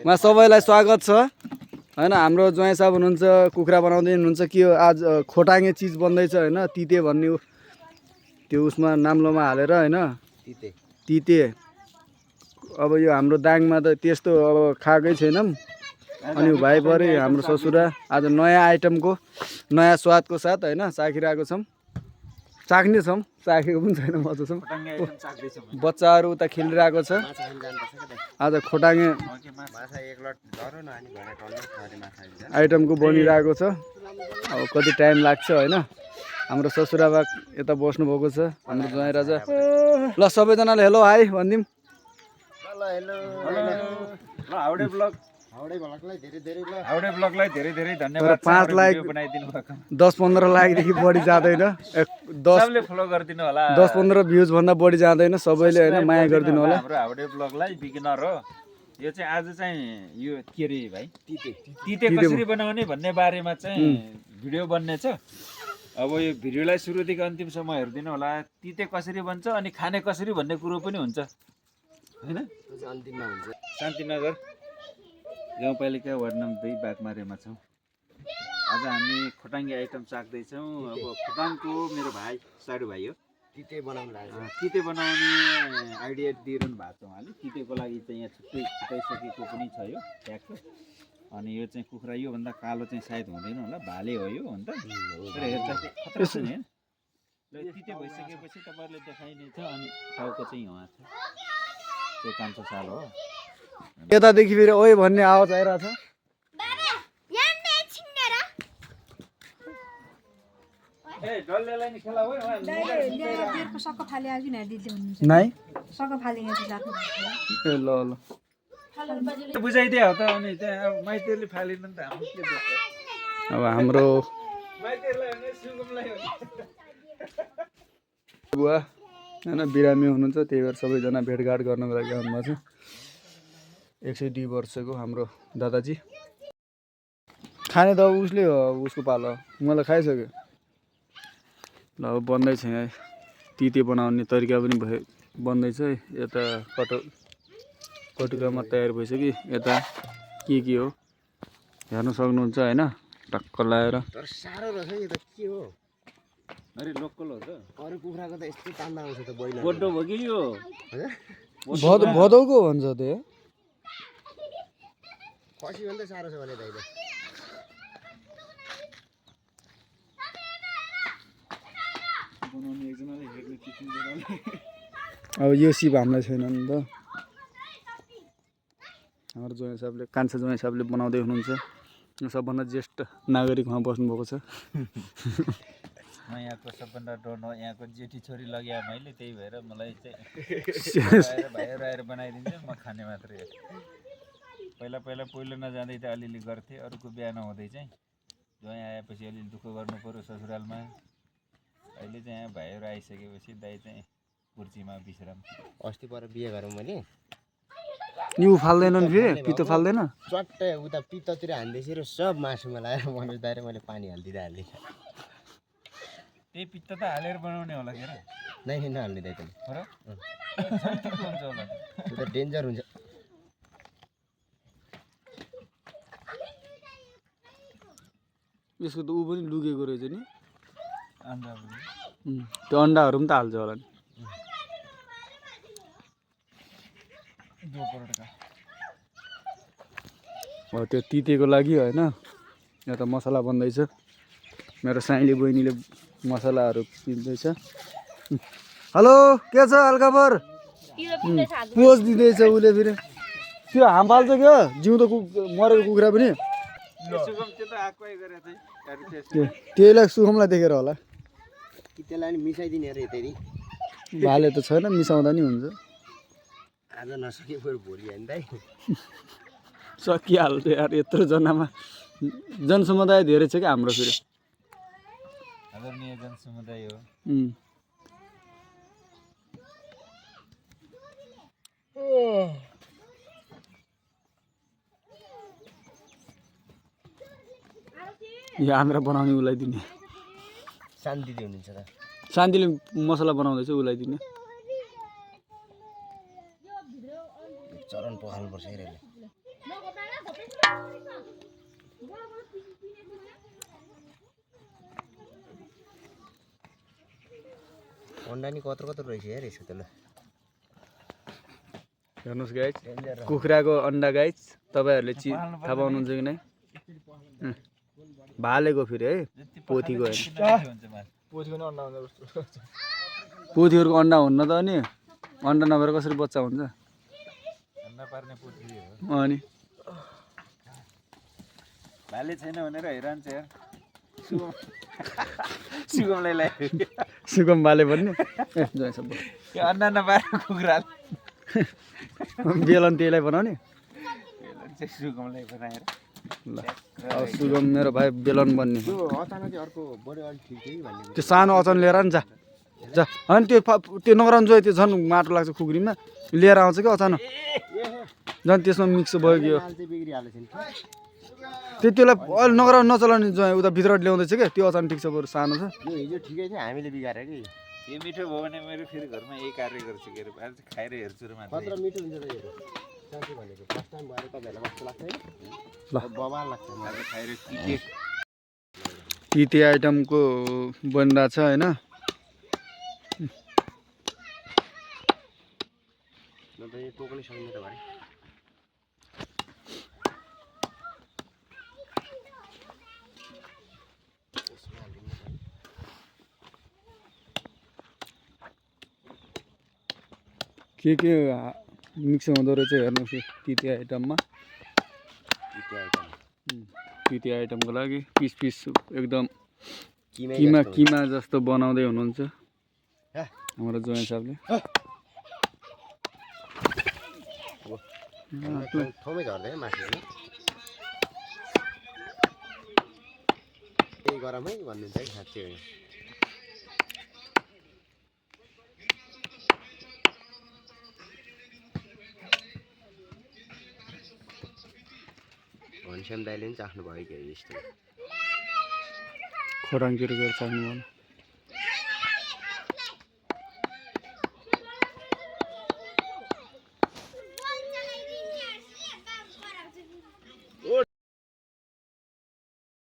मा सबैलाई स्वागत छ हैन। हाम्रो ज्वाइँ साहब हुनुहुन्छ, कुखुरा बनाउँदै हुनुहुन्छ। के हो आज खोटाङे चिज बन्दैछ हैन, तिते भन्ने त्यो उसमा नाम्लोमा हालेर हैन, तिते। अब यो हाम्रो दाङमा त त्यस्तो अब खाएकै छैनौँ। अनि भाइ परे हाम्रो ससुरा आज नयाँ आइटमको नयाँ स्वादको साथ हैन चाखिरहेको छौँ, चाख्ने छौँ, चाखेको पनि छैन मजासँग। बच्चाहरू उता खेलिरहेको छ। आज खोटाङे आइटमको बनिरहेको छ। अब कति टाइम लाग्छ होइन। हाम्रो ससुराबा यता बस्नुभएको छ, हाम्रो ज्वाइँ राजा। ल सबैजनाले हेलो हाई भनिदिउँ। हाउडे ब्लगलाई धेरै धेरै धन्यवाद। 5 लाइक 10-15 लाइकदेखि बढी जाँदैन। 10 फलो गरिदिनु होला। 10-15 भ्युज भन्दा बढी जाँदैन। सबैले हैन माया गरिदिनु होला। हाम्रो हाउडे ब्लगलाई बिगिनर हो यो चाहिँ। आज चाहिँ यो के रे भाइ, तिते कसरी बनाउने भन्ने बारेमा चाहिँ भिडियो बन्ने छ। अब यो भिडियोलाई सुरुदेखि अन्तिमसम्म हेरिदिनु होला। तिते कसरी बन्छ अनि खाने कसरी भन्ने कुरो पनि हुन्छ हैन। अन्तिममा हुन्छ। शान्तिनगर गाउँपालिका वार्ड नम्बर 2 बागमारेमा छौँ। आज हामी खोटाङ्गे आइटम चाख्दैछौँ। अब खोटाङको मेरो भाइ साडु भाइ हो। तिते बनाउने आइडिया दिइरहनु भएको छ उहाँले। तितेको लागि चाहिँ यहाँ छुट्टै छुट्याइसकेको पनि छ यो ट्याक्क। अनि यो चाहिँ कुखुरा योभन्दा कालो चाहिँ सायद हुँदैन होला, भाले हो यो अन्त। तर हेर्दा खतरा छ नि। ल तिते भइसकेपछि तपाईँहरूले देखाइनेछ। अनि टाउको चाहिँ यहाँ छ, त्यो कान्छो साल हो। यतादेखि फेरि ओइ भन्ने आवाज आइरहेछ। बुझाइदियो हो त। अनि त्यहाँ माइतीहरूले फालेन नि त। अब हाम्रो बुवा होइन बिरामी हुनुहुन्छ, त्यही भएर सबैजना भेटघाट गर्नको लागि आउनुभएको छ। 102 वर्षको हाम्रो दादाजी। खाने त उसले हो, उसको पालो। मलाई खाइसक्यो। ल अब बन्दैछ यहाँ। तिते बनाउने तरिका पनि बन्दैछ। यता कटुकामा तयार भइसक्यो। यता के हो हेर्न सक्नुहुन्छ होइन, टक्क लगाएर। तर साह्रो रहेछ यो त के हो? अरे लोकल हो त। अरू कुखुराको त यस्तो तान्दा आउँछ त बैलर। बड्डो हो कि यो भदौको भन्छ त्यो। खसी भन्दा साह्रो छ भने दाइ त। अब यो सिप हामीलाई छैन नि त। हाम्रो ज्वाइँ साहबले, कान्छा ज्वाइँ साहबले बनाउँदै हुनुहुन्छ। सबभन्दा ज्येष्ठ नागरिक उहाँ बस्नुभएको छ। म यहाँको सबभन्दा डोनो, यहाँको जेठी छोरी लग्या मैले, त्यही भएर मलाई चाहिँ भाइहरू आएर बनाइदिन्छ, म खाने मात्रै हो। पहिलो नजाँदै त अलिअलि गर्थेँ। अरूको बिहा नहुँदै चाहिँ ज्वाइँ आएपछि अलिअलि दुःख गर्नु पऱ्यो ससुरालमा। अहिले चाहिँ यहाँ भाइहरू आइसकेपछि दाइ चाहिँ कुर्चीमा विश्राम। अस्ति पर बिहे गरौँ मैले। यो फाल्दैनन् फेरि, पितो फाल्दैन। चट्टै उता पित्ततिर हान्दैछ र सब मासुमा लगाएर मनोज दाइले मैले पानी हालिदिँदै हाल्दिनँ। त्यही पित्त त हालेर बनाउने होला के र? नै नहाल्ने दाइ पनि। हुन्छ होला त्यो त डेन्जर हुन्छ। यसको त ऊ पनि लुकेको रहेछ नि। अन्डा त्यो अन्डाहरू पनि त हाल्छ होला नि। हो त्यो तितेको लागि होइन। यहाँ त मसला बन्दैछ। मेरो साइली बहिनीले मसलाहरू पिन्दैछ। हेलो के छ हालखबर? पोज दिँदैछ उसले फेरि। त्यो हाम फाल्छ क्या जिउँदो मरेको कुखुरा पनि। त्यहीलाई सुखमलाई देखेर होला। त्यसलाई नि मिसाइदिने अरे यतै। भाले त छैन, मिसाउँदा नि हुन्छ। आज नसके फेरि भोलि होइन दाइ। सकिहाल्छ यार, यत्रो जनामा जनसमुदाय धेरै छ क्या हाम्रो फेरि। आदरणीय जनसमुदाय हो। यो आन्द्रा बनाउने उसलाई दिने। शान्ति दिदी हुनुहुन्छ त। शान्तिले मसला बनाउँदैछ उसलाई दिने। चरण पखाल्नुपर्छ हेरेर। अन्डा नि कत्रो कत्रो रहेछ यार यसको त ल हेर्नुहोस् गाइज कुखुराको अन्डा गाइज तपाईँहरूले थाहा पाउनुहुन्छ कि नै भालेको फेरि है पोथीको होइन पोथीहरूको अन्डा हुन्न त अनि अन्डा नभएर कसरी बच्चा हुन्छ अनि भाले छैन भनेर हैरान छ यार सुगमलाई लाग्यो सुगम भाले भन्ने त्यो अन्डा नपाएर कुखुरा बेलन त्यहीलाई बनाउने चाहिँ सुगमलाई बनाएर ल अब सुगम मेरो भाइ बेलन बन्ने त्यो अचानक अर्को बढी अलिक ठिक थियो भन्ने त्यो सानो अचन लिएर नि जा होइन त्यो नगराउनु जो त्यो झन् माटो लाग्छ खुकुरीमा लिएर आउँछ कि अचानक झन् त्यसमा मिक्स भयो कि माल चाहिँ बिग्रिहाल्छ नि त्यसलाई अहिले नगराउनु नचलाउने जो उता भित्र ल्याउँदैछ क्या त्यो अचानक ठिक छ बरु सानो छ यो हिजो ठिकै थियो हामीले बिगारे कि यो मिठो भयो भने मेरो फेरि घरमा यही कार्य गर्छु के अरे अहिले चाहिँ खाएर हेर्छु र मात्रै खतरा मिठो हुन्छ त यो साँच्चै भनेको फर्स्ट टाइम भएर तपाईँहरूलाई कस्तो लाग्छ ल। है बवाल लाग्छ मलाई खाएर टिके तिते आइटमको बनिरहेछ होइन न त यो टोक्नै सक्ने त भरे के मिक्स हुँदो रहेछ हेर्नुहोस् यो तिते आइटममा तिते आइटमको लागि पिस पिस एकदम किमा जस्तो बनाउँदै हुनुहुन्छ हाम्रो जोइन साहबले ठाउँमै झर्दैन मासु त्यही गरम है भन्नुहुन्छ है साँच्चै हो घनश्याम दाइले पनि चाख्नु भयो क्या यस्तो खोराङतिर गएर चाख्नु होला